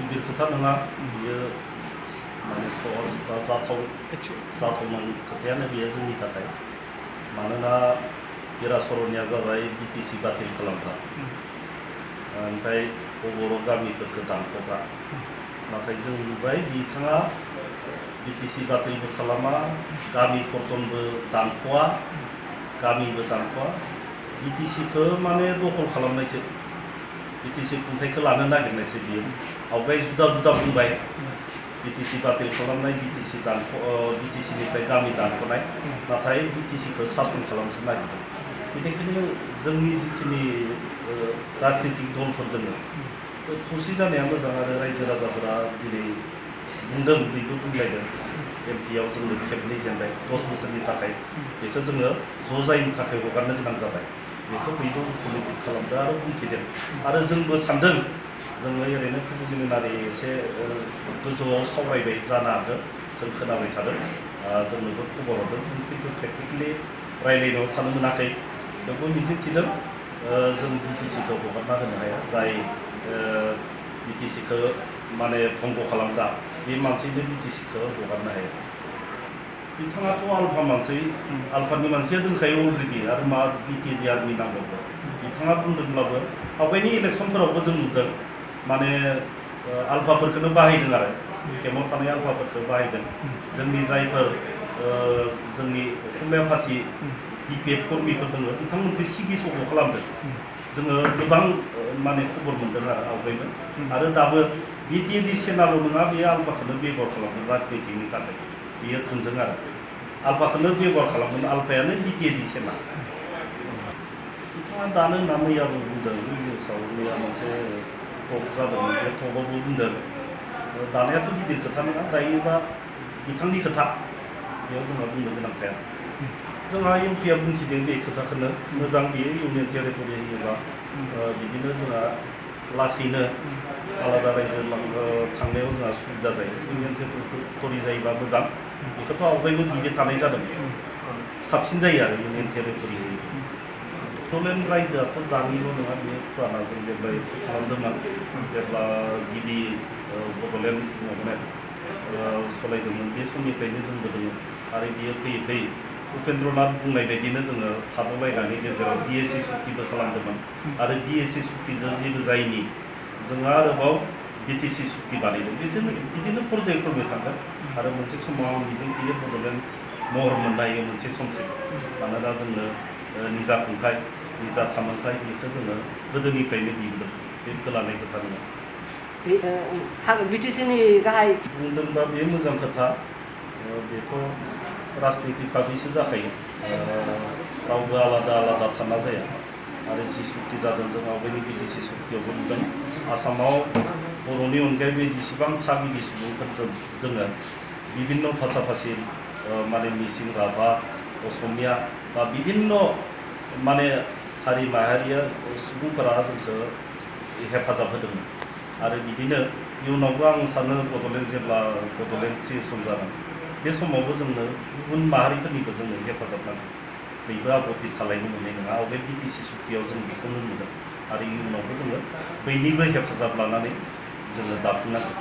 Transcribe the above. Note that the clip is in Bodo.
गिदिर खोथा नङा बियो माने सहज बा जाथावना खोथायानो बेयो जोंनि थाखाय मानोना इरासरनिया जाबाय बिटिसि बातिल खालामग्रा ओमफ्राय बर' गामिफोरखौ दानख'ग्रा नाथाय जों नुबाय बिथाङा बिटिसि बातिलबो खालामा गामि कर्तनबो दानख'आ गामिबो दानख'आ बिटिसिखौ माने दखल खालामनायसो बिटिसि खुंथायखौ लानो नागिरनायसो बियो आवगाय जुदा जुदा बुंबाय बिटिसि बातिल खालामनाय बिटिसिनिफ्राय गामि दानख'नाय नाथाय बिटिसिखौ सासन खालामनो नागिरदों बेनिखायनो जोंनि जिखिनि राजनीतिक दलफोर दङ खौसे जानाया मोजां आरो रायजो राजाफोरा दिनै बुंदों बेबो बुंलायदों एमपिआव जोंनो खेबनै जेनबाय 10 बोसोरनि थाखाय बेखौ जोङो ज' जायनि थाखाय हगारनो गोनां जाबाय बेखौ बयबो कमिटि खालामदों आरो बुंथिदों आरो जोंबो सानदों जोङो ओरैनो प्रिलिमिनारि एसे गोजौआव सावरायबाय जानो हागौ जों खोनाबाय थादों जोंनोबो खबर हरदों जों खिन्थु प्रेक्टिकेलि रायलायनायाव थानो मोनाखै थेवबो मिजिंथिदों जों बिटिसिखौ हगारना होनो हाया जाय बिटिसिखौ माने भंग खालामग्रा बे मानसिनो बिटिसिखौ हगारनो हाया बिथाङाथ' आलफा मानसि आलफानि मानसिया दंखायो अलरेडि आरो मा बिटिएडि आर्मि नांबावगौ बिथाङा बुंदोंब्लाबो आवगायनि इलेक्सनफोरावबो जों नुदों माने आलफाफोरखौनो बाहायदों आरो केम्पआव थानाय आलफाफोरखौ बाहायदों जोंनि जायफोर जोंनि असमिया भाषी बिपिएफ कर्मिफोर दङ बिथांमोनखौ सिगि सग' खालामदों जोङो गोबां माने खबर मोनदों आरो आवगायबो आरो दाबो बिटिएडि सेनाल' नङा बे आलफाखौनो बेबहार खालामदों राजनीतिनि थाखाय बेयो थोंजों आरो आलफाखौनो बेबहार खालामदों आलफायानो बिटिएडि सेना बिथाङा दानो होनना मैयाबो बुंदों निउसाव मैया मोनसे टक जादोंमोन बे टकआवबो बुंदों दानायाथ' गिदिर खोथा नङा दायोबा बिथांनि खोथा बेयाव जोंहा बुंनो गोनां थाया जोंहा एमपिआ बुंथिदों बे खोथाखौनो मोजां बेयो इउनियन टेरिटरि होयोबा बिदिनो जोंहा लासैनो आलादा रायजो थांनायाव जोंहा सुबिदा जायो इउनियन टेरिटरि जायोबा मोजां बेखौथ' आवगायबो बिबाय थानाय जादों साबसिन जायो आरो इउनियन टेरिटरि होयोबा बड'लेण्ड रायजोआथ' दानिल' नङा बेयो फुराना जों जेब्ला एबसु खालामदोंमोन जेब्ला गिबि बड'लेण्ड मुभमेन्ट सालायदोंमोन बे समनिफ्रायनो जोंबो दङ आरो बियो फैयै फैयै उपेन्द्रनाथ बुंनाय बायदिनो जोङो थाद'लायनानै गेजेराव बिएसि सुक्तिबो खालामदोंमोन आरो बिएसि सुक्तिजों जेबो जायैनि जोंहा आरोबाव बिटिसि सुक्ति बानायदों बिदिनो पर्यायक्रमै थांगोन आरो मोनसे समाव आं मिजिंथियो बड'लेण्ड महर मोननो हायो मोनसे समसिम मानोना जोंनो निजा खुंथाय निजा थामोनथाय बेखौ जोङो गोदोनिफ्रायनो बिबोदों बे गोलानाय खोथा नङा बिटिसिनि गाहाय बुंदोंबा बे मोजां खोथा बेथ' राजनीति भाबैसो जाखायो रावबो आलादा आलादा थाना जाया आरो जि सुक्ति जादों जों आवगायनि बिटिसि सुक्तियावबो नुदों आसामाव बर'नि अनगायैबो जेसेबां थागिबि सुबुंफोर दङ बिभिन्न भाषा भाषी माने मिसिं राभा असमिया बा बिभिन्न माने हारि माहारिया सुबुंफोरा जोंखौ हेफाजाब होदोंमोन आरो बिदिनो इयुनावबो आं सानो बड'लेण्ड जेब्ला बड'लेण्ड क्रिएसन जागोन बे समावबो जोंनो गुबुन माहारिफोरनिबो जोंनो हेफाजाब नांगौ बयबो आब्रुथि खालायनो मोननाय नङा आवगाय बिटिसि सुक्तियाव जों बेखौनो नुदों आरो इयुनावबो जोङो बयनिबो हेफाजाब लानानै जोङो दाफुंनांगोन